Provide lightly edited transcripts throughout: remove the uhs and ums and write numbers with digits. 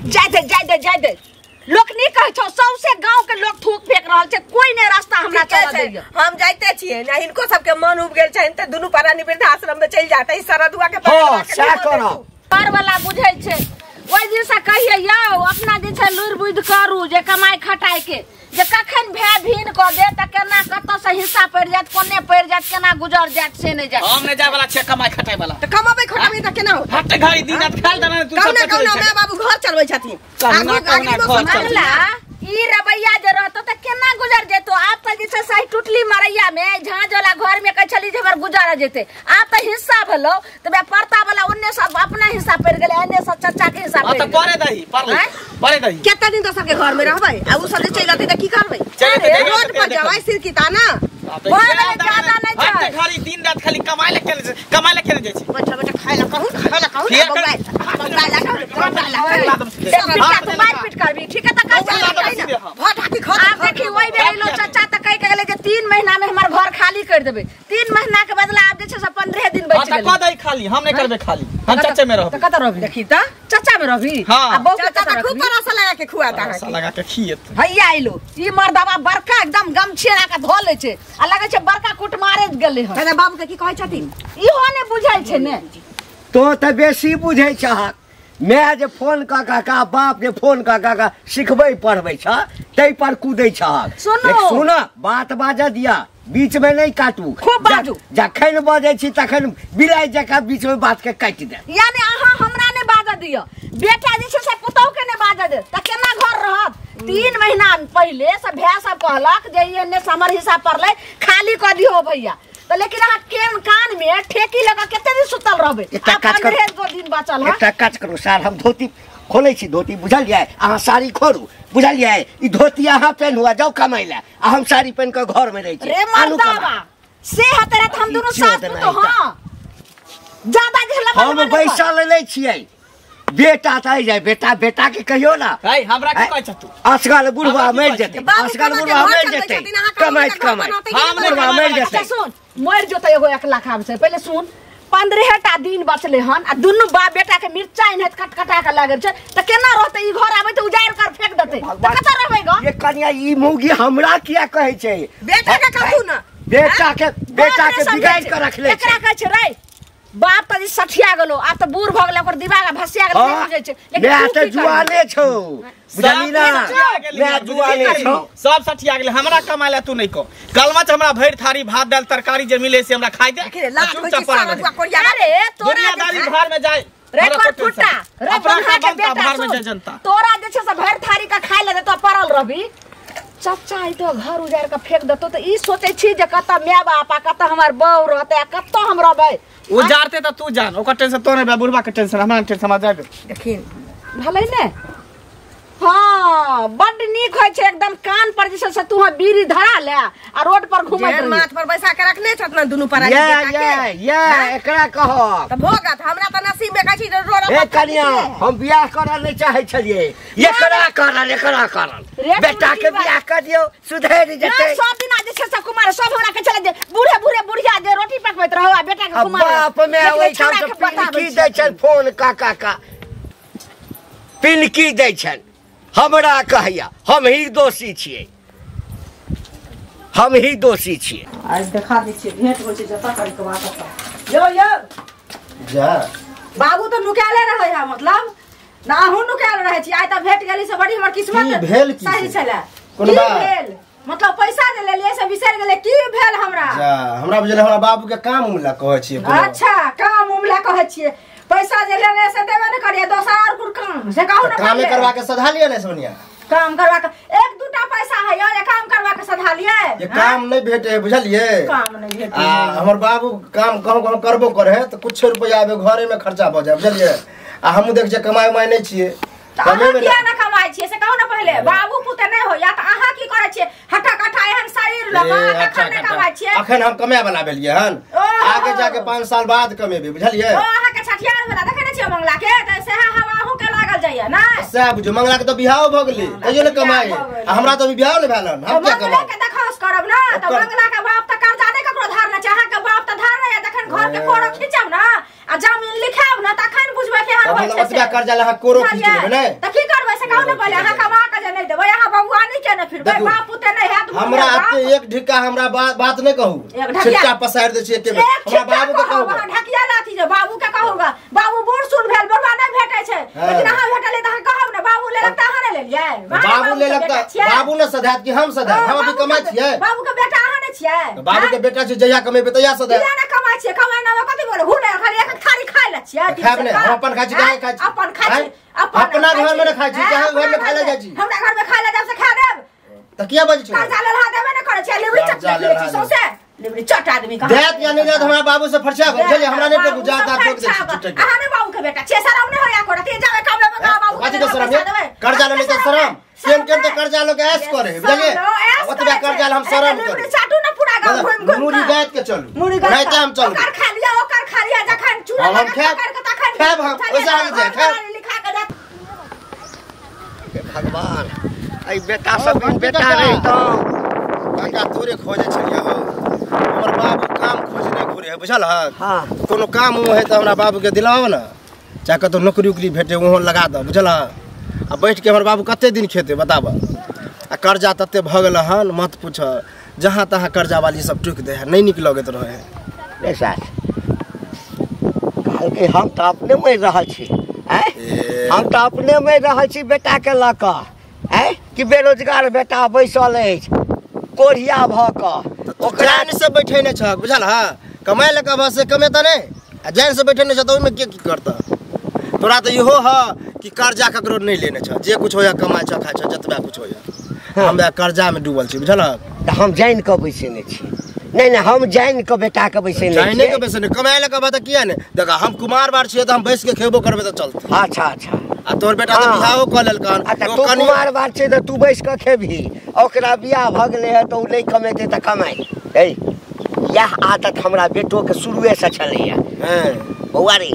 जाय दे जाय दे जाय दे। लोक नहीं कहै छौ, सौंसे गांव के लोग थूक फेंक रहल छै, कोई ने रास्ता हमरा चला दैया। हम जाइते छियै ना, हिनको सबके मन उब गेल छनि त दुनू प्राणी वृद्धाश्रम में चलि जाते, ई सरदुआ के हां सैह करब। पर वाला बुझै छै ओइ दिन से कहिए यौ अपना जे छै लुरि बुद्धि करू जे कमाई खटाई के, जे कखन भै भीन क दे त केना कतौ से हिस्सा पड़ि जायत, कोने पड़ि जायत, केना गुजर जायत से नहि जायत। हम नहि जाय वाला छियै कमाई खटाई वाला। त कमाबै खटाबै त केना होत? हट घड़ी दिन रात खाल देना तू सब। कहुना कहुना my बाबू घर चलबै छथिन। कहुना कहुना घर चलबै। ई रवैया जे रहतो त केना गुजर जेतो? आब त जे छै सही टुटली मरैया में झाँझ वाला घर में कहै छली जे हमर गुजर जेते, आब त हिस्सा भेलो त परता वाला ओन्ने सब अपना हिस्सा पड़ि गेलै, एन्ने सब चचा के हिस्सा पड़ि गेलै। त परे दही परले परे दही। केते दिन दोसर के घर में रहबै आ उ सब जे चलि जेतै त की करबै? रोड पर जबै सिर की ताना ज्यादा नहीं छै। खाली दिन रात खाली कमाय ले केने कमाय ले केने जाइ छै। बैठा बैठा खाय ला कहू, खाय ला कहू, बौआ बौआ ला कहू, बौआ ला कहू। तू मार पीट करबी ठीक है त कह भट हाथी खा। आब देखी ओइ बेर एलो चाचा त कहि के गेलै जे 3 महीना में हमर घर खाली कर देबै, 3 महीना के बदला आब जे छै से 15 दिन बचि गेलै। त कह दही खाली, हम नहीं करबै खाली, हम चाचे में रहबै। त कत रहबी? देखी त चाचा में रहबी। आ बौ के चाचा खूब परासा लगा के खुआता है, लगा के खियत। हैया आइलो ई मर्दवा बड़का एकदम गमछी लगा के धो लै छै आ लगै छै बड़का कुट मारे गेलै हन। दादा बाबू के की कहै छथिन इहो ने बुझै छै ने। तो त बेसी बुझै छहक। मैं जे फोन का काका बाप जे फोन का काका सिखबै पढ़बै छ तै पर कूदै छहक। सुन बात बाजऽ दिया, बीच में नहीं काटू। खूब बाजू। जखन बजै छी तखन बिलाइ जकाँ बीच में बात के काटि दे। यानी अहाँ हमरा नहीं बाजऽ दिअ, बेटा जे छै से पुतहु के नहीं बाजऽ दे त केना घर रहत? 3 महीना पहिले से भाय सब कहलक जे एने हमर हिस्सा पड़लै खाली कऽ दियौ भैया, त लेकिन अहाँ केन कान में ठेकी लगा कते दिन सुतल रहबै? एकटा काज करू, 15 दिन बचल है। एकटा काज करू सार, हम धोती खोलै छी, धोती बुझलियै, अहाँ साड़ी खोलू बुझलियै, ई धोती अहाँ पेन्हुआ जाउ कमाइ लए आ हम साड़ी पेन्ह कऽ घर में रहै छी। रे मर्दावा से हतरे त हम दुनू सास पुतोह हां ज्यादा जे लंबा हम बैसल नै छियै। बेटा त आइ जाय, बेटा बेटा के कहियो ना। है हमरा के कहै छ तू? असगर बुढ़वा मरि जेतै, असगर बुढ़वा मरि जेतै कमाइत कमाइत बुढ़वा मरि जेतै। अच्छा सुन, मरि जेतै एगो 1 लाख आब से पहिले सुन, 15 टा दिन बचले हन आ दुनू बाप बेटा के मिर्चा इन्हत कटकटा के लागल छै त केना रहतै? ई घर आबै त उजाड़ कर फेंक देतै त कतऽ रहबै ग? ये कनिया ई मौगी हमरा किया कहै छै? बेटा के कहू ना, बेटा के बेटा के बिगाड़ के रखले छै। एकरा कहै छै रे बाप त सठिया गेलो, आब त बूढ़ भ गेलै, ओकर दिमाग भसिया गेलै, नहीं बुझै छै। लेकिन मैं त जुआने छौ बुझली ना, मैं जुआने छौ, सब सठिया गेलै। हमरा कमाय ला तू नहीं कह, कलमा हमरा भरि थारी भात दाल तरकारी जे मिले से हमरा खाइ दे। अरे तोरा दुनियादारी भार में जाय रे फुटा रे बन्हा के बेटा में जाय जनता, तोरा जे छै से भरि थारी का खाइ ले देतो पड़ल रहबी। चाचा ई तो घर उजाड़ के फेंक देतो त ई सोचै छी जे कतऽ my बाप आ कतऽ हमर बहू रहतै आ कतऽ हम रहबै। उजारते त तू जान, ओकर टेंशन तो नहीं बा, बुढ़वा के टेंशन हमरा टेंशन हमरा जाय दे। देखिन भलै ने हाँ बड नीक होइ छै एकदम कान पर जे से तू बीड़ी धरा ले आ रोड पर घुमैत रही। माथ पर बैसा के रखने छत ना दुनू परानी बेटा के। ये एकरा कहब त भोगत हमरा त नसीब में कहै छी रोड पर। ए कनिया हम बियाह करल नहीं चाहै छलियै, एकरा करल एकरा करल बेटा के बियाह कर दियौ सुधरि जेतै। सब दिना जे छै से कुमार सब हमरा के छलै जे बूढ़े बूढ़े बुढ़िया जे रोटी पकबैत रहौ आ बेटा के कुमार बाप में ओइठाम से पिनकी दै छनि फोन काका का पिनकी दै छनि। हमरा कहैया हम ही दोषी छियै, हम ही दोषी छियै। आज देखा दै छियै भेंट होइ छै जतऽ करी के बात ओतऽ। यो यो जा बाबू तऽ नुकाले रहै है, मतलब ना अहूँ नुकायल रहै छी। आइ तऽ भेट गेली से बड़ी हमर किस्मत भेल की सही छलै। कोनो बात भेल मतलब पैसा जे लेलियै से बिसरि गेलै, की भेल हमरा? जा हमरा बुझल हमरा बाबू के काम उमला कहै छियै। अच्छा काम उमला कहै छियै, पैसा जे लेने से देबे न करिए, दोसर और कुछ काम से कहू ना। काम करवा के सधा लिया ने सोनिया? काम करवा के एक दूटा पैसा है यार, काम करवा के सधा लिए। ये काम नहीं भेटे बुझलिए, काम नहीं भेटे। आ हमर बाबू काम कहूं कहूं करबो करे त कुछ रुपया आबे घरे में खर्चा भ जाय बुझलिए। आ हमहु देख जे कमाई उमाई नहीं छियै। अहाँ किया ना कमाई छियै से कहू ना पहिले। बाबू पुते नहीं होया त अहाँ की करै छियै? हटा कटा एहन शरीर लगा कखन नहीं कमाई छियै? अखन हम कमाय वाला भेलियै हन, आगे जाके 5 साल बाद कमेबै बुझलिए। ओ अहाँ के छठियार भेला देखै नै छियै मंगला के, त सेहा हवा अहूँ के लागल जाइया ना। सएह बुझू मंगला के त बियाह भ गेलै तैयो ने कमाई, आ हमरा त अभी बियाह नै भेल हन, हम क्या मंगला कमाई के देखौस करब ना त मंगला के बाप त कर्जा नै ककरो धारने छै, अहाँ के बाप त धारने या जखन घर के कोरो खिचब ना आ जमीन लिखाब न तखन बुझबै केहन होइ छै। ओतबा कर्जा ले अहाँ कोरो खींच लेबै नै त की करबै से कहू ने पहिले। अहाँ कमा के जे नै देबै, अहाँ बबुआनी के ने फिरबै, बाप पुते नै हैत। हमरा एते एक ढिक्का हमरा बात नै कहू, छिट्टा पसारि दै छी एके बेर। हमरा बाबू के कहू, अहाँ ढकिया लाथी जे बाबू के कहूगा। बाबू बूढ़ सूढ़ भेल, बरुआ नै भेटै छै, लेकिन अहाँ भेटलै त अहाँ कहब ने। बाबू लेलक त अहाँ नै लेलियै? बाबू लेलक त बाबू ने सधात कि हम सधात? हम अभी कमाइ छियै। बाबू के बेटा अहाँ नै छियै? बाबू के बेटा छै, जहिया कमेबै तहिया सधात। किया नै कमाइ छियै? कमाइ ना कथि बोले हुले खाली एक थारी खाइ ले छियै। खायब नै, हम अपन खाइ छी। काहे खाइ छी? अपन खाइ छी, अपना घर में न खाइ छी, कहाँ घर में खाइ ले जाइ छी? हमरा घर में खाइ ले जाब से खा देब। त किया बजै छी? कर्जा लेलहा देबे नै करै छियै, लिबरी चट ले छी सौंसे लिबरी चट आदमी कहाँ देत या नै देत? हमरा बाबू से फरछा बुझलियै, हमरा नै टोकू, जा ता ठोक दै छी चुटक। अहाँ नै बाबू के बेटा छियै, शरम नै होया करत? जाबे कमेबै बाबू कथि के शरम? कर्जा ले त शरम केन केन त कर्जा लोग ऐश करे बुझलियै? ओतबा कर्जा हम शरम करे। चाटू न पूरा गांव घुम घुम मुरी गायत के चलू, मुरी गायत राते हम चलू। ओकर खा लिया, ओकर खा लिया, जखन चूड़ा हम खायब तखन खायब हम ओइसा आगे जाय खायब लिखा के जा। भगवान ए बेटा सब बेटा रहितौ काका तोरे खोजे छलियै हो। हमर बाबू काम खोजने घुरे है बुझल हक? हां कोनो काम ओ है त हमरा बाबू के दिलाओ न, चाहे कतौ नौकरी उकरी भेटे वहाँ लगा दऽ बुझल हक? आ बैठ के हमर बाबू कते दिन खेते बताब? आ कर्जा तते भऽ गेल हन मत पूछ, जहाँ तहाँ कर्जा वाली सब टोकि दे है, नहीं नीक लगैत रहे है। रे सास कहलकै हम तऽ अपने मरि रहल छी, आँय हम तऽ अपने मरि रहल छी बेटा के लऽ कऽ, आँय कि बेरोजगार बेटा बैसल अछि कोढ़िया भऽ कऽ। ओकरा से बैठे नहि छहक बुझल हँ? कमाइ लए कहबह से कमेतऽ नहि, आ जानि से बैठे नहि छह तऽ ओहिमे के की करतऽ? तोरा तऽ इहो ह कि कर्जा ककरो नहि लेने छह, जे कुछ होइए कमाइ छह खाइ छह जतबा कुछ होइए। हम कर्जा में डूबल छी बुझल हक? तऽ हम जानि कऽ बैसेने छी। नहीं नहीं हम जानि कऽ बेटा के बैसेने जानि के बैसेने कमाइ लए कहबह तऽ किया नहि? देख हम कुमार बार छियै तऽ हम बैस के खेबो करबै तऽ चलतै। अच्छा अच्छा। आ तोहर बेटा तऽ बियाहो कऽ लेलकन। अच्छा तू कुमार बार छै तऽ तू बैस कऽ खेबही, ओकरा बियाह भऽ गेलै हँ तऽ ओ नहि कमेतै तऽ कमाइ। ए इएह आदत हमरा बेटोके शुरुएसँ छलैए। बौआ रे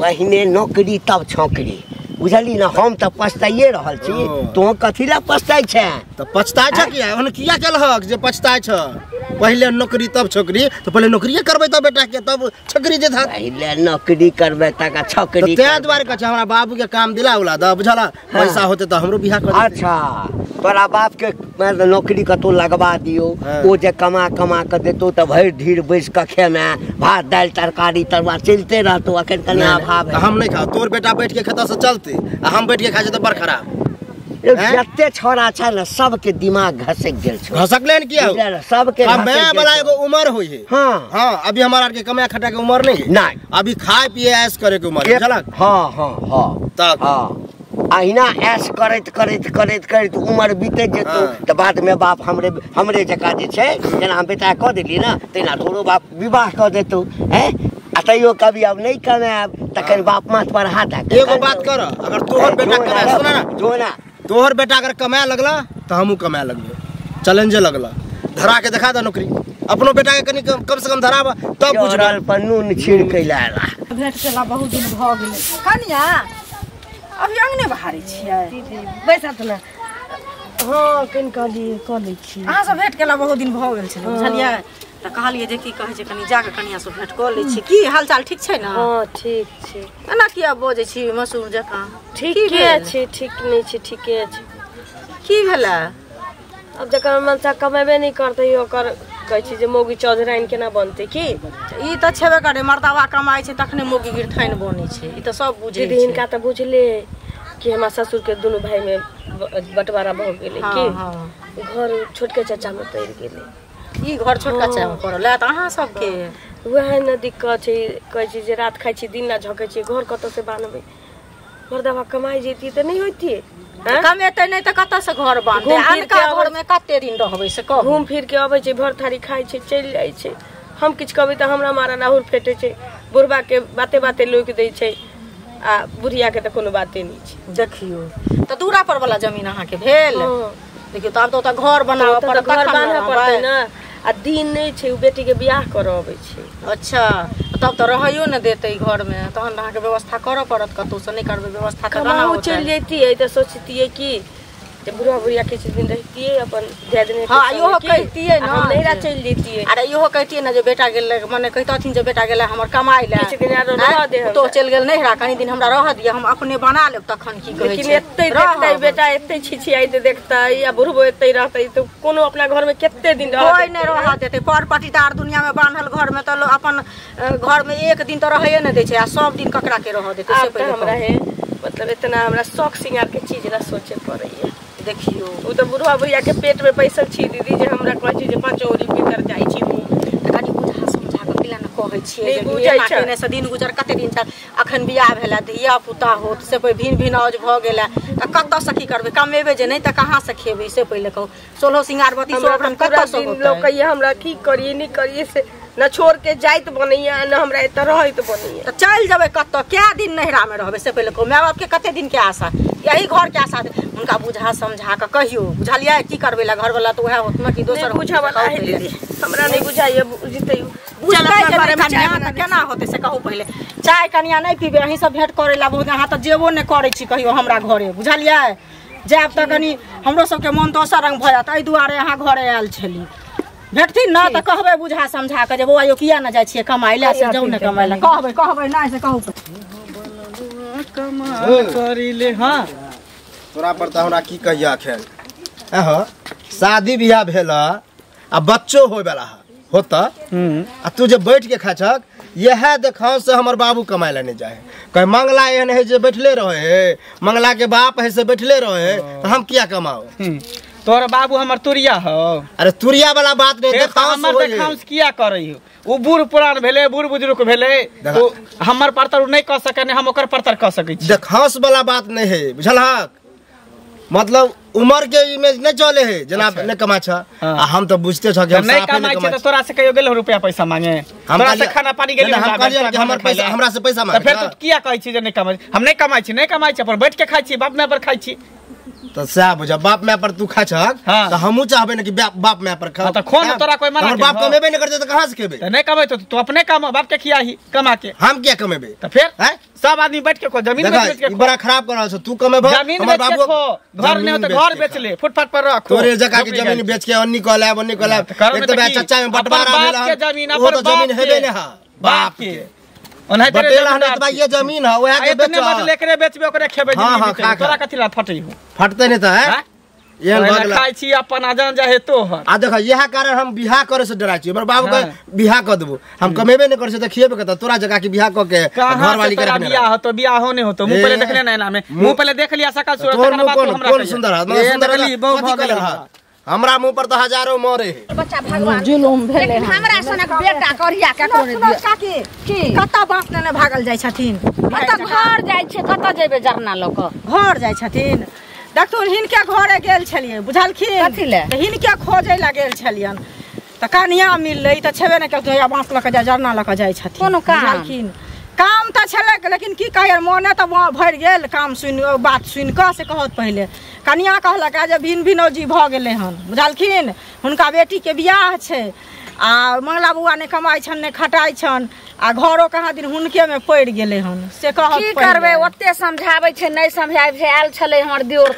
पहिने नौकरी तब छोकरी बुझली ना? हम तऽ पछताइए रहल छी, तू कथी लए पछताइ छै? तऽ पछताइ छ किया? ओहन किया केलहक जे पछताइ छ? पहिले नौकरी तब छोकरी, तऽ पहिले नौकरिये करबै तब बेटा के तब छोकरी जेतै। पहिले नौकरी करबै तकर छोकरी। ताहि दुआरे कहै छै हमरा बाबू के काम दिला उला दऽ बुझल? पैसा होतै तऽ हमरो बियाह कर। अच्छा तोरा बाप के नौकरी कतौ लगवा दियौ, ओ जे कमा कमा कऽ देतौ तऽ भरि ढीर बैस कऽ खेमे, भात दालि तरकारी तरुआ चलिते रहतौ। अखन कनि अभाव है। हम नहि खाउ, तोर बेटा बैठ के खेतऽ से चलतै, आ हम बैठ के खाइ छियै तऽ बड़ खराब। जते छोरा छै ने सबके दिमाग घसक गेल छै। घसकलै हन किया? सबके कमाए वाला एगो उम्र होइ है। हाँ हाँ अभी हमारा आर के कमाए खटा के उम्र नहीं है। नहीं अभी खाए पिए ऐश करे के उम्र है बुझलक? हाँ हाँ हाँ तब हाँ अहिना ऐश करैत करैत करैत करैत उम्र बीतैत जेतौ तऽ बाद में बाप हमरे हमरे जकाँ जे छै जेना हम बेटा कऽ देलियै ने तेना तोरो बाप विवाह कऽ देतौ। हैं आ तैयो कभी अब नहीं कमायब तखन बाप माथ पर हाथ धऽ। एगो बात कर, अगर तोहर बेटा कमाए, सुना ना, जो ना तोहर बेटा अगर कमाए लगला तऽ हमहूँ कमाए लगलियै, चैलेंजे लगला, धरा के देखा दे नौकरी अपनो बेटा के कनी कम से कम धराब तब बुझबै। पर नून छिड़कै लए आएला। भेंट केला बहुत दिन भऽ गेलै। कनिया अभी अंगने बहारै छियै? बैसत ने। हाँ कनि कहलियै कऽ लै छी। अहाँ सब भेंट केला बहुत दिन भऽ गेल छलै बुझलियै? तऽ कहलियै जे की कहै छै कनि जाकऽ कनिया से भेंट कऽ लै छी। की हालचाल ठीक छै ने? हाँ ठीक छै। एना किया बजै छी मसूर जकाँ? ठीके छै, ठीक नहि छै, ठीके छै। की भेलै? अब जकर मनसा कमेबे नहि करतै ओकर कहै छी जे मौगी चौधराइन केना बनतै? की ई तऽ छेबे करे, मर्दावा कमाइ छै तखने मौगी गिरथाइन बनै छै, ई तऽ सब बुझै दीदी। हिनका तऽ बुझले कि हमरा ससुर के दुनू भाई में बंटवारा भऽ गेलै। की घर छोटके चाचा में पड़ि गेलै। ई घर छोटका चाचा में पड़ल है तऽ अहाँ सबके वएह ने दिक्कत छै। कहै छी जे रात खाइ छी दिन ना झकै छी, घर कतऽ से बान्हबै? मर्दावा कमाइ जैतियै तऽ नहि होइतियै। कमेतै नहि तऽ कतऽ से घर बान्हतै? अनका घर में कते दिन रहबै से कहू? घूम फिर के अबै छै, भर थारी खाइ छै, चलि जाइ छै। हम किछु कहबै तऽ हमरा मारा राहुल फेटै छै, बुढ़बा के बाते बाते लोकि दै छै, आ बुढ़िया के तऽ कोनो बाते नहि छै। देखियौ तऽ दूरा पर वाला जमीन अहाँके भेल। देखियौ तब तऽ ओतऽ घर बनाबऽ पड़त, घर बान्हऽ पड़तै ने। आ दिन नहि छै, ओ बेटी के बियाह करऽ अबै छै। अच्छा तब तऽ रहैयो ने देतै घर में, तहन अहाँके व्यवस्था करऽ पड़त। कतौ से नहि करबै व्यवस्था तऽ कमाओ चलि जैतियै तऽ सोचतियै कि जे बुढ़वा बुढ़िया किछु दिन रहितियै अपन दियादनी। हां इहो कहितियै न हम नहिरा चलि जैतियै। अरे इहो कहितियै न जे बेटा गेल, मने कहितथिन जे बेटा गेलै हमर कमाइ लए, किछु दिन आरो रह दे, तो चलि गेल नहिरा, कनी दिन हमरा रह दिअ, हम अपने बना लेब तखन की कहै छै। लेकिन एते देखतै बेटा, एते छिछियाइत देखतै आ बुढ़बो एते रहतै तऽ कोनो अपना घर में कते दिन रह कोइ नहि रह देतै। पर पटीदार दुनिया में बान्हल घर में तऽ अपन घर में एक दिन तऽ रहैए नहि दै छै, आ सब दिन ककरा के रह देतै से पहिले हमरा हे मतलब इतना हमरा शौक सिंगार के चीज ला सोचे पड़ैया। देखियो उ तऽ बुढ़वा बुढ़िया के पेट में पैसल छी दीदी, जे हमरा कहै छी जे 5 ओरी भीतर जाइ छी हम, तऽ कनी बुझा समझा के केला न कहै छियै जे बुझै छै ने से दिन गुजर कते दिन तक अखन बियाह भेला धिया पुता होत से भिन भिन औज भऽ गेला तऽ कतऽ से की करबै, कमेबै जे नहि तऽ कहाँ से खेबै से पहिले कहू। सोलहो सिंगार बत्ती सब कतऽ से होतै? लोक कहिया हमरा की करियै नहि करियै से न छोड़ के जाइत बनैया न हमरा एतऽ रहैत बनैया। तऽ चलि जेबै कतऽ, कए दिन नहिरा में रहबै से पहिले कहू। माय बाप के कते दिन के आशा, यही घर के आशा। हुनका बुझा समझा के कहियो, बुझलियै की करबै ला घर वाला तऽ उएह होत न कि दोसर बुझा वाला है दीदी, हमरा नहि बुझाइए बुझतै बुझतै केना होतै से कहू पहिले। चाय कनिया नहि पीबै, अहीं सब भेंट करै ला बहुत, अहाँ तऽ जेबो नहि करै छी कहियो हमरा घरे, बुझलियै? जायब तऽ कनी हमरो सबके मन दोसर रंग भऽ जायत, एहि दुआरे अहाँ घरे आयल छली। भेटथिन न तऽ कहबै बुझा समझा के जे बौआ यौ किया न जाइ छियै कमाइ लए, से जाउ ने कमाइ लए, कहबै कहबै नहि से कहू। हाँ तोरा पर तऽ हमरा की कहिया अखन, शादी बियाह भेल आ बच्चो होय वाला होता आ तू जे बैठ के खाइ छक, इएह देखाव से हमर बाबू कमाइ लए नहि जाइ है। कहे मंगला एहन है जे बैठले रहे है, मंगला के बाप है से बैठले रहे है, तऽ हम किया कमाओ? तोहर बाबू हमर तुरिया हो। अरे तुरिया वाला बात नहीं, देखाव हमर देखाव किया करै हो? उ बूढ़ पुरान भेलै, बूढ़ बुजुर्ग भेलै, तो हमर परतर उ नहीं कह सकै, हम ओकर परतर कह सकै छी। देखाव वाला बात नहीं है, बुझलहक? मतलब उम्र के इमेज नहीं चले है जना नहीं कमा छ। आ हम तो बुझते छ कि हम नहीं कमाइ छी तऽ तोरा से कहियो गेल रुपया पैसा मांगे, तोरा से खाना पानी गेल? हम कहलियै कि हमर पैसा, हमरा से पैसा मांगे, तऽ फेर तू किया कहै छी जे नहीं कमाइ? हम नहीं कमाइ छी, नहीं कमाइ छी, अपन बैठ के खाइ छी, बाप माय पर खाइ छी। तो सएह बुझ, बाप माय पर तू खाइ छहक तऽ हमहूँ चाहबै ने कि बाप माय पर खा। तऽ खो ने, तोरा कोइ मना हमर बाप कमेबे नहि करतै तऽ कहाँ से खेबै? तऽ नहीं कमेतौ तू अपने कमा, बाप के खियाही कमा के। हम किया कमेबै? तऽ फेर सब आदमी बैठ के खो, जमीन बेच के। बड़ा खराब कर रहल छौ तू, कमेबह जमीन बेच के खो, घर नहि होतै घर बेच ले, फुटपाथ पर रख। तोरे जगह के जमीन बेच के अन्नी कह लाब, अन्नी कह लाब। एक तऽ चचा में बंटवारा भेल हन, ओ तऽ जमीन हेबे नै हा बाप के, बटेला हन एतबा ये जमीन है ओएह के बेच, एतने मत लेकरे बेचबे ओकरे खेबे जिंदगी। तोरा कथि ला फटै हो? फटतै नै तऽ है एहन भऽ गेल। खाइ छी अपन अजान जाहे तोहर। आ देख इएह कारण हम बियाह करे से डराइ छी। हमर बाबू कहे बियाह कऽ देबो, हम कमेबे नहि करै छी तऽ खिएबे कतऽ? तोरा जगह के बियाह कऽ के घर वाली के रखने बियाह होतो, बियाह हो नहि होतो। मुँह पहिले देखले ने एना में, मुँह पहिले देख लिया सकल सूरत, तकर बाद हमरा कोन सुंदर है, सुंदर कथि कहल है? हमरा मुँह पर तऽ हजारों मरे है। बच्चा भगवान जुलुम भेलै हमरा सनक बेटा करिया के कोने दिया। काकी की कतऽ बाँस नेने भागल जाइ छथिन? कतऽ घर जाइ छै, कतऽ जेबै जरना लऽ कऽ घर जाइ छथिन? देखथुन हिनके घरे गेल छलियै, बुझलखिन? कथी लए? तऽ हिनके खोजै लए गेल छलियनि तऽ कनिया मिललै तऽ छेबे नहि केलखिन, हैया बाँस लऽ कऽ जाइ जरना लऽ कऽ जाइ छथिन। कोनो काम? बुझलखिन काम तऽ छलै, लेकिन की कहियै मोने तऽ भरि गेल काम सुनि बात सुनि कऽ। से कहत पहिले कनिया कहलक जे भिन भिनौजी भऽ गेलै हन, बुझलखिन? हुनका बेटीके बियाह छै आ मंगला बौआ नहि कमाइ छनि नहि खटाइ छनि आ घरो कहाँ दिन हुनकेमे पड़ि गेलै हन से कहत। की करबै, ओते समझाबै छै नहि समझाबै छै। आयल छलै हमर दियोर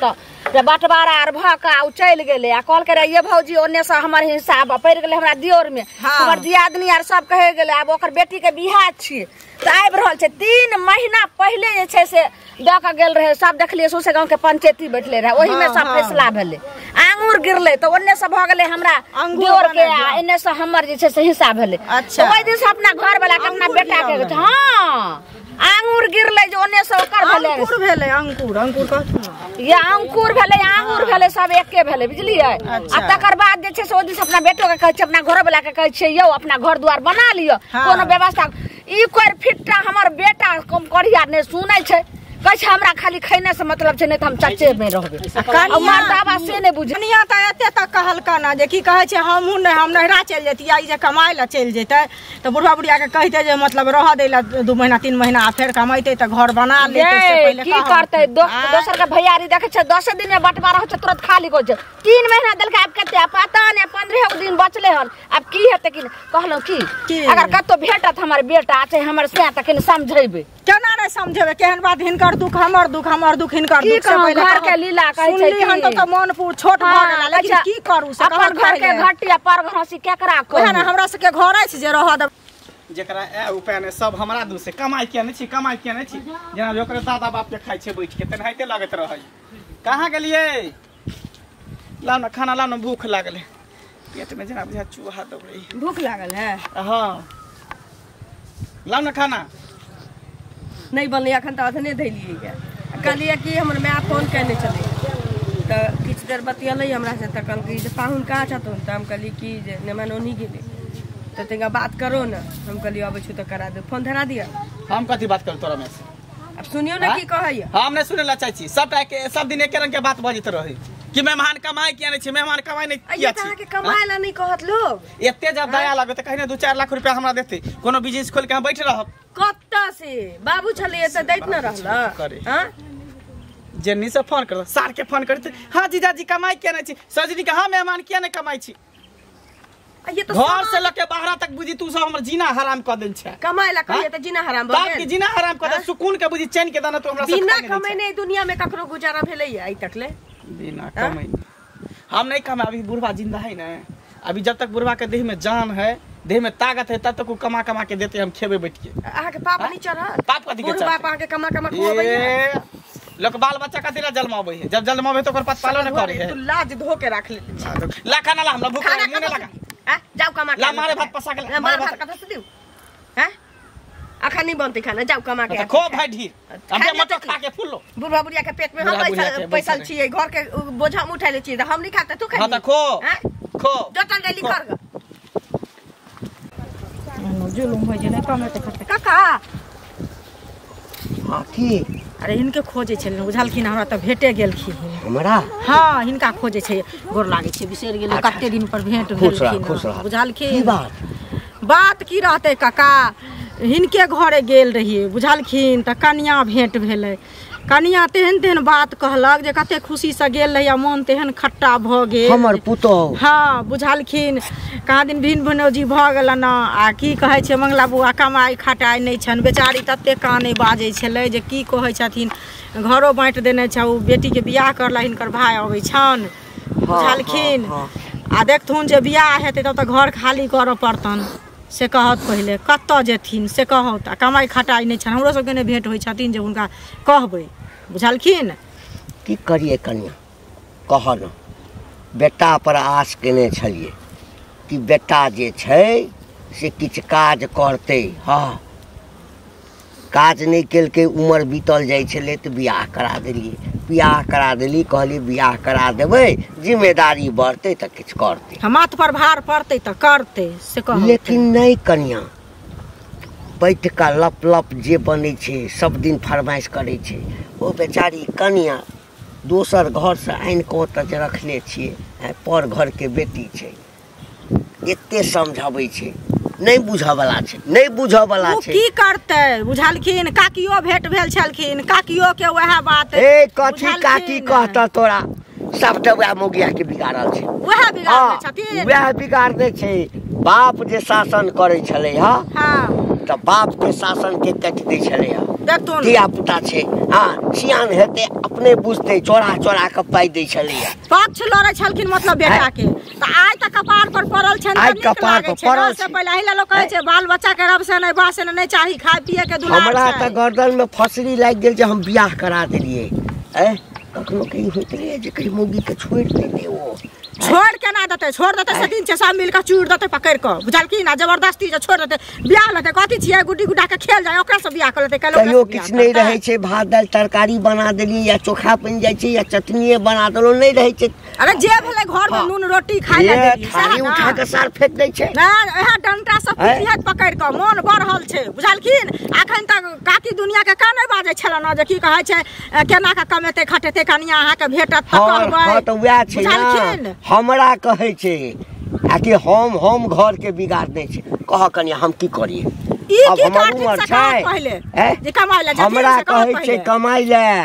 तऽ बँटवारा आर भऽ कऽ ओ चलि गेलै आ कहलकै रे ये भौजी ओन्नेसँ हमर हिसाब पड़ि गेलै हमरा दियोरमे। हमर दियादनी आर सब कहै गेलै आब ओकर बेटीके बियाह छियै तऽ आबि रहल छै। 3 महीना पहिले जे छै से दऽ कऽ गेल रहै, सब देखलियै सौंसे गाँवके पंचायती बैठले रहै, ओहिमे सब फैसला भेलै। आंगुर गिरलै तऽ ओन्नेसँ भऽ गेलै हमरा दियोरके आ एन्नेसँ हमर जे छै से हिस्सा भेलै। ओहि दिनसँ अपना घरवलाके अपना बेटाके हाँ आंगुर गिरलै जे ओन्नेसँ ओकर भेलै। अंकुर भेलै, अंकुर अंकुर कहथुन या अंकुर भेलै, आंगुर भेलै, सब एके भेलै, बुझलियै? आ तकर बाद जे छै से ओहि दिनसँ अपना बेटोके कहै छियै, अपना घरोवलाके कहै छियै यौ अपना घर दुआर बना लिअ, कोनो व्यवस्था। ई कोइ फिट्टा हमर बेटा करिया नहि सुनै छै, कहै छै हमरा खाली खैने से मतलब छै, नहि तऽ हम चच्चे मे रहबै। आ मर्दाबा से नहि बुझै। कनिया तऽ एते तक कहलकन जे की कहै छै हमहूँ नहि, हम नहिरा चलि जैतियै, ई जे कमाइ लए चलि जैतै तऽ बुढ़वा बुढ़ियाके कहितै जे मतलब रहऽ दै लए 2 महीना 3 महीना आ फेर कमैतै तऽ घर बना लेतै। से पहिले की करतै? दोसर के भैयारी देखै छै 10 दिन मे बँटवारा होइ छै तुरंत खाली कऽ छै। 3 महीना देलकै, आब कते पता नहि 15 दिन बचलै हन, आब की हेतै की। कहलहुँ की अगर कतौ भेटत हमर बेटा चाहे हमर सैं तऽ कनि समझेबै। केना नहि समझेबै केहन बात हिनकर दुख हमर दुख हमर दुख हिनकर दुख से पहिले घर के लीला कहै छै सुनली हन त मन पूर छोट भ गेला लेकिन की करू से अपन घर के घटी पर घसी केकरा कहू ओहे ने हमरा सबके घर अछि जे रह दे जेकरा ए उपाय ने सब हमरा दू से कमाई किया नहीं छी कमाई किया नहीं छी जेना ओकरे दादा बाप के खाइ छै बैठ के तेनाहिते लगैत रहै। कहाँ गेलियै? लाउ ना खाना लाउ ना भूख लागल है पेट में जेना बुझा चूहा दौड़ै। भूख लागल है? हाँ लाउ ना खाना। नहीं बनलै अखन तऽ अधने धैलियै गे। कहलियै कि हमर my phone केने छलै तऽ किछु देर बतियलै हमरा से तऽ कहलकै जे पाहुन कहाँ छथुन तऽ हम कहलियै कि जे मेहमान ओन्ही गेलै तऽ तनिका बात करो ने। हम कहलियै अबै छी तऽ करा दे फोन धरा दिअ। हम कथी बात करू तोरा में से? अब सुनियो ने की कहैया। हम नहीं सुनै ला चाहै छी सबटा के सब दिन एके रंग के बात बजैत रहै कि मेहमान कमाई किया नहीं छी मेहमान कमाई नहीं किया छी। अहाँके कमाई ला नहीं कहत लोग। एते जब दया लागत तऽ कहिने 2-4 लाख रुपया हमरा देते कोनो बिजनेस खोल के हम बैठ रहब। कत्ता से बाबू छलै तऽ दैत न रहल। हां जेन्नी से फोन कर सार के फोन करते हां जीजाजी कमाई किया नहीं छी सजनी के हां मेहमान किया नहीं कमाई छी। ये तो घर से लके बाहर तक बुझी तू सब हमर जीना हराम क देल छै। कमाई ला कहिए त जीना हराम भ गेल। तब जीना हराम क दे सुकून के बुझी चैन के दाना तू हमरा बिना कमाई दुनिया में ककरो गुजारा भेलै आइ तक ले बिना कमाई हम नहीं कमा। अभी बुढ़वा जिंदा है ना अभी जब तक बुढ़वा के देह में जान है देह में ताकत है तब तक वो कमा कमा के देते हम खेबे बैठ के। अहाँ के पाप नहीं चढ़त? पाप कथी के बुढ़वा अहाँ के कमा कमा खुआबै है लोग बाल बच्चा कथी ला जन्माबै है जब जन्माबै तो ओकर पात पालो न करे है। तू लाज धो के राख ले ला खाना ला हमरा भूख लागल मुंह न लगा। आ जाओ कमा के ला मारे भात पसा के ला मारे भात कथा से दिउ। हैं अखन नहीं बनते खाना जाओ कमा के खो भाई ढीर हम मटो खा के फूल लो। बुढ़वा बुढ़िया के पेट में हम पैसा छियै घर के बोझा हम उठा ले छियै त हम नहीं खाते तू खा। हां त खो खो जतन डेली कर जुलुम होइ छै नै कमेते खटते काका। हां की अरे हिनके खोजै छलियै बुझलखिन हमरा तऽ भेटे गेलखिन हमरा। हाँ हिनका खोजै छै गोर लागै छै बिसरि गेलै कते दिन पर भेंट भेलखिन बुझलखिन। की बात बात की रहतै काका हिनके घरे गेल रहियै बुझलखिन तऽ कनिया भेंट भेलै कनिया तेहन तेहन बात कहलक जे कते खुशीसँ गेल रहियै मन तेहन खट्टा भऽ गेल हमर पुतोहु। हाँ बुझलखिन कहाँ दिन भिन भिनौजी भऽ गेलनि आ की कहै छै मंगला बुआ कमाइ खटाइ नहि छनि बेचारी ततेक कानै बाजै छलै जे की कहै छथिन घरो बाँटि देने छै ओ बेटीके बियाह करला हिनकर भाय अबै छनि बुझलखिन। आ देखथुन जे बियाह हेतै तब तऽ घर खाली करऽ पड़तनि से कहत पहिले कतऽ जेथिन से कहत आ कमाइ खटाइ नहि छनि हमरो सबके नहि भेंट होइ छथिन जे हुनका कहबै बुझलखिन। की करियै कनिया कह न बेटा पर आस केने छलियै कि बेटा जे छै से किछु काज करतै। हाँ काज नहि केलकै उमर बीतल जाइ छलै तऽ बियाह करा देलियै बियाह करा देली कहलियै बियाह करा देबै जिम्मेदारी बढ़तै तऽ किछु करतै माथ पर भार पड़तै तऽ करतै से कहै। लेकिन नहि कनिया बैठ कऽ लप लप जे बनै छै सब दिन फरमाइश करै छै ओ बेचारी कनिया दोसर घरसँ आनि कऽ ओतऽ जे रखने छियै पर घरके बेटी छै एते समझाबै छै नहीं बुझऽ वाला छै नहीं बुझऽ वाला छै की करतै बुझलखिन। काकियो भेंट भेल छलखिन काकियो के वएह बात ए कथी काकी कहता तोरा सबटा वएह मोगिया के बिगाड़ल छै वएह बिगाड़ने छथिन वएह बिगाड़ने छै। बाप जे शासन करै छलै हां तऽ बाप के शासन के काटि दै छलै हां धिया पुता छै हां सियान हेतै अपने बुझतै चोरा चोरा के पाइ दै छलै पक्ष लड़ै छलखिन मतलब बेटा के तऽ आइ तऽ कपार पर पड़ल छनि आइ कपार पर पड़ल से पहिले एहि ला लोक कहै छै बाल बच्चा के रब से नहि बा से नहि चाही खाय पिए के दुलार हमरा तऽ गर्दन में फसरी लागि गेल जे हम बियाह करा देलियै ऐ कखनो के ई होइत रहै जे कहीं मौगी के छोड़ि देतै ओ छोड़ के ना देतै छोड़ देतै से दिन छै सब मिलके चूड़ देतै पकड़ि कऽ बुझलखिन आ जबरदस्ती जे छोड़ देतै बियाह लेतै कथी छियै गुड्डी गुड्डा के खेल जाय ओकरा से बियाह कऽ लेतै कहियो किछु नहि रहै छै भात दालि तरकारी बना देलियै या चोखा बनि जाइ छै या चटनिए बना देलहुँ नहि रहै छै। अरे जे भेलै घर में नून रोटी खाइ लए देलियै थारी उठा कऽ सार फेंक दै छै ना इएह डंटा सब पीटिहत पकड़ि कऽ मोन बढ़ल छै बुझलखिन। अखन तक काकी दुनिया के कानै बाजै छलनि जे की कहै छै केना कऽ कमेतै खटेतै कनिया अहाँके भेटत तऽ कहबै। हँ तऽ वएह छै ना हमरा कहै छै आ कि हम घर के बिगाड़ने छै कह कनिया हम की करियै ई की करथिन से कहत पहिले जे कमाइ लए हमरा कहै छै कमाइ लए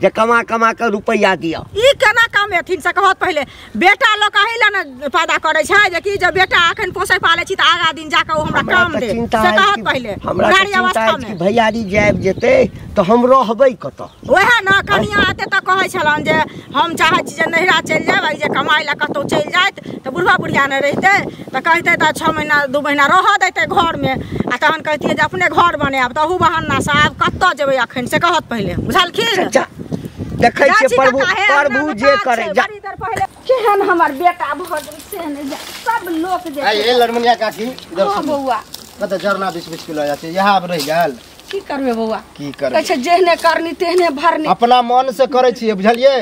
जे कमा कमा के रुपैया दिअ। ई केना कम कमेथिन से कहत पहिले बेटा लोग अही ला ने पैदा करै छै जे कि जे बेटा अखन पोसै पालै छी त आगा दिन जाके ओ हमरा काम दे से कहत पहिले। हमरा चिंता है कि भैयारी जायब जेतै त हम रहबै कतऽ। वएह न कनिया एते त कहै छलन जे हम चाहै छी जे नैहरा चलि जायब जे कमाइ ला कतौ चलि जाइत त बुढ़वा बुढ़िया ने रहितै त कहतै त 6 महीना 2 महीना रह दैतै घरमे आ तहन कहतियै जे अपने घर बनायब त अहू बहाना से आब कतऽ जेबै अखन से कहत पहिले बुझलखिन। देखै छियै प्रभु प्रभु जे करे जा। केहन हमर बेटा भऽ गेल से नहि जा सब लोक जे ए लड़मुनिया काकी इधर सुन बौआ कत जरना 20-20 किलो जाइ छै यहाँ आब रहि गेल की करबै बौआ की करबै कहै छै जेहने करनी तेहने भरनी अपना मन से करै छियै बुझलियै।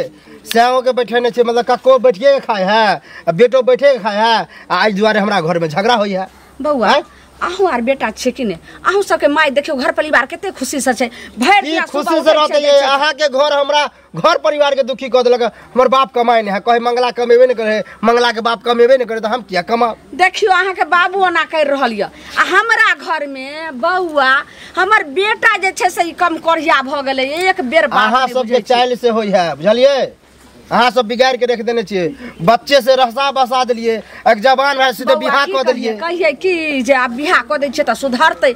सैओ के बैठेने छियै मतलब कक्को बैठिए के खाय है आ बेटो बैठे के खाय है आ एहि दुआरे हमरा घर में झगड़ा होइ है। बौआ अहूँ आर बेटा छै कि नहि अहूँ सबके माय देखियौ घर परिवार कते खुशी से छै भरि दिन खुशी से रहते ये अहाँ के घर हमरा घर परिवार के दुखी कऽ देलक। हमर बाप कमाए नहि है कहे मंगला कमेबे नहि करे मंगला के बाप कमेबे नहि करे तऽ हम किया कमाब। देखियौ अहाँ के बाबू ओना करि रहल यऽ आ हमरा घर में बौआ हमर बेटा जे छै से ई कम कोढ़िया भऽ गेलै एक बेर बात अहाँ सबके चालि से होइ है बुझलियै। अहाँ सब बिगाड़ के रख देने छियै बच्चे से रसा बसा देलियै एक जवान भाई सीधे बियाह कऽ देलियै। कहियै कि जे आब बियाह कऽ दै छियै तऽ सुधरतै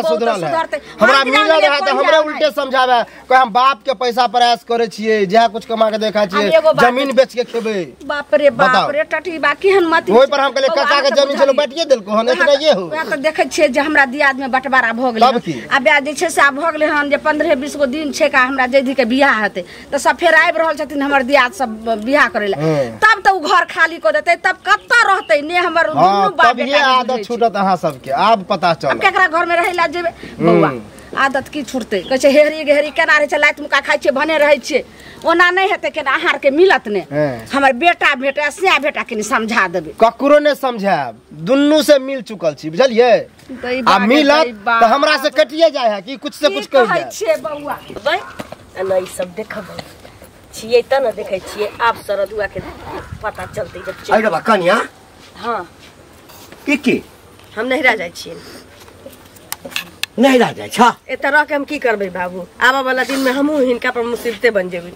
सुधरतै। हमरा मिलल रहै तऽ हमरे उल्टे समझाबै कहे हम बाप के पैसा प्रयास करै छियै जएह कुछ कमा के देखा छियै जमीन बेच के खेबै। बाप रे टटीबा केहन मत ओहि पर हम कहलियै काका के जमीन छलो बांटिए देलको हन इतना ये हो। वएह तऽ देखै छियै जे हमरा दियाद में बंटवारा भऽ गेलै आ ब्याह जे छै से आब भऽ गेलै हन जे 15-20 गो दिन छै का हमरा जैधी के बियाह हेतै तऽ सब फेर आबि रहल छथिन हमर दियाद सब बियाह करे ला तब तो घर खाली कर देते तब कत्ता रहते ने हमर दुनू बाप बेटा। ये आदत छूटत अहाँ सबके आब पता चल केकरा घर में रहै ला जेबे बौआ आदत की छूटते कहै छै हेरी गेहरी केना रहै छै लात मुका खाइ छियै भने रहै छियै ओना नहि हेतै केना अहाँ के मिलत ने हमर बेटा भेटा से बेटा के समझा देबै। ककरो ने समझायब दुनू से मिल चुकल छी बुझलियै आ मिलत तऽ हमरा से कटिए जाय है कि कुछ से कुछ कहि जाइ छियै बौआ ना ई सब देखबै छियै त न देखै छियै आब सरदुआ के पता चलतै जब अरे बा कनिया। हां की की हम नहिरा जाइ छियै। नहिरा जाइ छ एतऽ रह के हम की करबै बाबू आबऽ वाला दिन में हमहूँ हिनका पर मुसीबते बन जेबै।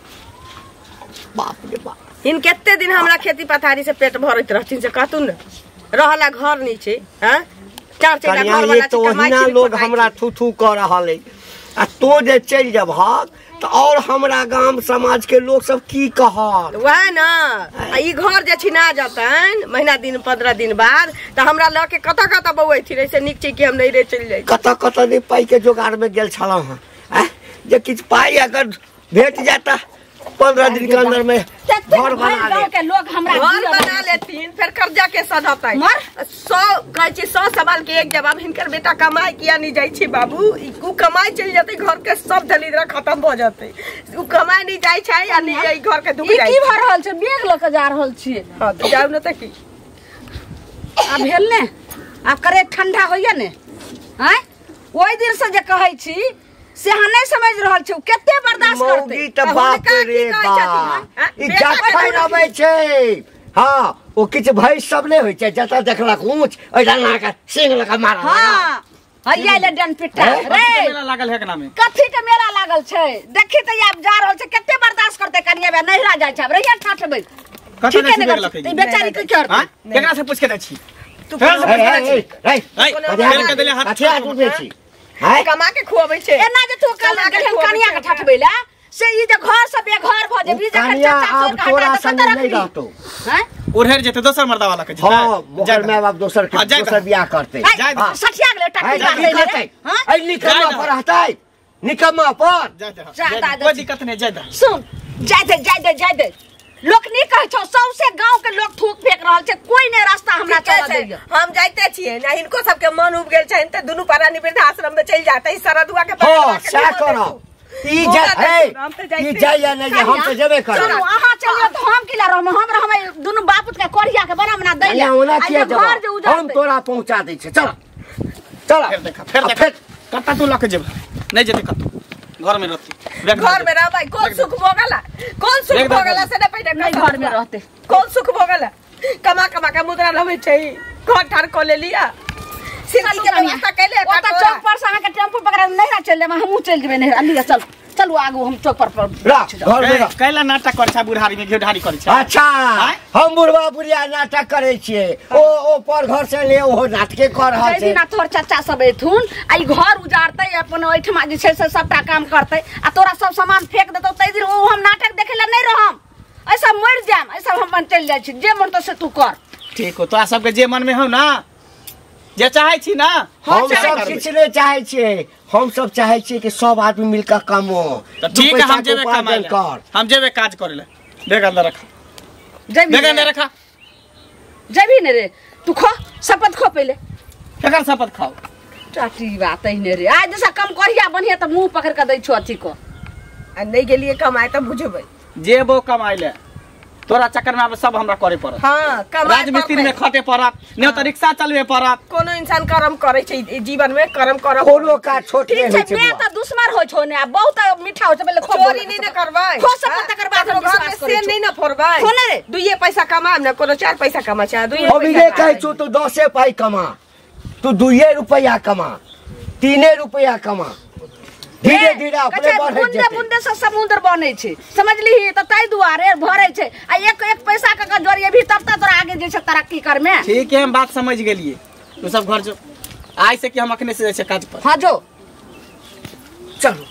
बाप रे बाप हिन कते दिन हमरा खेती पथारी से पेट भरैत रहथिन से कहतु न रहला घर नहीं छै। हां चार चैला घर वाला छै कमाइ छै लोग हमरा थू थू कऽ रहल है आ तो जे चलि जबहक तो और हमरा गाम समाज के लोग सब की कहत वएह न आ ई घर जे छिना जतनि महीना दिन 15 दिन बाद त हमरा ल के कतऽ कतऽ बौऐथिन ऐसे नीक छै कि हम नहिरे चलि जाइ। कतऽ कतऽ नहि पाइ के जोगाड़ में गेल छलहुँ हँ जे किछु पाइ अगर भेट जाता 15 दिन के अंदर में घर बना गांव के लोग हमरा घर बना लेथिन फिर कर्जा के सधतै 100 कहै छी 100 सवाल के एक जवाब हिनकर बेटा कमाए किया नहीं जाइ छै बाबू उ कमाए चलि जेतै घर के सब दलिद्रा खत्म भऽ जेतै उ कमाए नहीं जाइ छै आ नहीं ई घर के दुख जाइ की भऽ रहल छै बेग लऽ के जा रहल छियै। हां तऽ जाउ न तऽ की आब भेल ने आब करे ठंडा होइया ने आँय ओहि दिन से जे कहै छी से अहाँ नहीं समझ रहल छी कते बर्दाश्त करतै मौगी त बाप रे बाप ई जखन अबै छै हां ओ किछु भैंस सब नहि होइ छै जतऽ देखलक ऊंच ओहि लगा के सिंह लगा मारल। हां हैया ले डन पिट्टा रे मेला लागल है के नामे कथी के मेला लागल छै देखी त आब जा रहल छै कते बर्दाश्त करतै कनिया बे नहिरा जाइ छै आब रहिया ठाठबै कथी ठीक है ने बेचारी की करतै केकरा से पूछ के जाइ छी तू रे रे रे कमा के खुआबै छै एना जे तू कल गेलहन कनिया के ठठबै ला से ई जे घर से बेघर भ जेबी जखन चाचा आब तोरा संग नहीं रहतो हैं ओढ़ेर जेते दोसर मर्दा वाला के जेतै। हां ओकर माय बाप दोसर के दोसर बियाह करतै सठिया गेलै टट्टी करतै ऐ निकम्मा पर रहतै निकम्मा पर कोई दिक्कत नहीं जाय दे सुन जाय दे जाय दे जाय दे लोक नहीं कहै छौ सौसे गांव के लोग थूक फेंक रहल छै कोई ने रास्ता हमरा चला दैया। हम जाइते छियै ना हिनको सबके मन उब गेल छैन त दुनू प्राणी वृद्धाश्रम में चलि जातै सरदुआ के हां सैह करब ई जाय ई जाय या नहीं हम त जेबे करब। चलू अहाँ चलियो त हम किला रहब हम रहबै दुनू बाप पुत के कोढ़िया के बना बना दैया ओना किया जेब हम तोरा पहुंचा दै छै चल चल फेर देख कत्ता तू लके जेब नहीं जेते कत्तो घर में रहती घर में रहबै कोन सुख भोगला कोन सुख भोगला से न पहिने नहीं घर में रहते कोन सुख भोगला कमा कमा के मुद्रा लबै छै घर ठार क लेलिया सिंधी के व्यवस्था कैले ओता चौक पर से अहाँ के टेम्पू पकड़ा नहिरा चलि जेबै हमहूँ चलि जेबै नहिरा लिअ चल। चलू आगू हम चौक पर घर में रह। कैला नाटक करै छै बुढ़ारी में घेढारी करै छै। अच्छा हम बुढ़वा बुढ़िया नाटक करै छियै, ओ पर घर से ले ओहो नाटके कर रहल जाहि छै। दिना तोहर चाचा सब एथुन आ ई घर उजारतै अपन ओहिठमा जे छै से सबटा काम करतै आ तोरा सब सामान फेंक देतौ, ताहि दिन ओ हम नाटक देखै लए नहि रहम, ऐसा मरि जायब, ऐसा हम अपन चलि जाइ छी, जे मन तो से तू कर। ठीक हो, तोरा सबके जे मन में हो ना, जे चाहै छी ना, हम सब किछु नहि चाहै छियै, हम सब चाहै छियै कि सब आदमी मिलकर कमो। तऽ ठीक है, हम जेबै कमाइ लए, हम जेबै काज करै लए। देख अंदर रखा, देख अंदर रखा। जेबही ने रे तू, खो शपथ खो पहिले। केकर शपथ खाओ? टाटी बात ने रे, आज जैसा कम करिया बढ़िया तऽ मुंह पकड़ के दै छौ अथी को। आ नहि गेलियै कमाए तऽ बुझबै। जेबो कमाइ लए, तोरा चक्कर में आब सब हमरा करे पड़त। हाँ, कमाए राजमिस्त्री में खटे पड़त, नहीं तो रिक्शा चलबे पड़त। कोनो इंसान कर्म करे छै जीवन में, कर्म करब। कोनो काज छोट नहि होइ छै। मैं तऽ दुश्मन होइ छौ ने, बहुत मीठा होइ छै, पहिले खो चोरी नहि ने करबै, खो सब तकर बाद हम विश्वास करै से नहि ने फोड़बै। खो ने रे, दुइये पैसा कमाब ने, कोनो 4 पैसा कमा छै, दुइये हम ई कहै छौ तू 10 पाइ कमा, तू 2 रुपैया कमा, 3 रुपैया कमा, धीरे धीरे अपने बढ़ै जेतै। बुंदे बुंदे से समुद्र बनै छै, समझलीही? तऽ ताहि दुआरे भरै छै आ एक एक पैसा के जोड़िए भी तब तक तोरा आगे जे छै तरक्की करमे। ठीक है, हम बात समझ गेलियै। तू सब घर जो, आइ से कि हम अखने से जाइ छै काज पर। हाँ जो, चलू।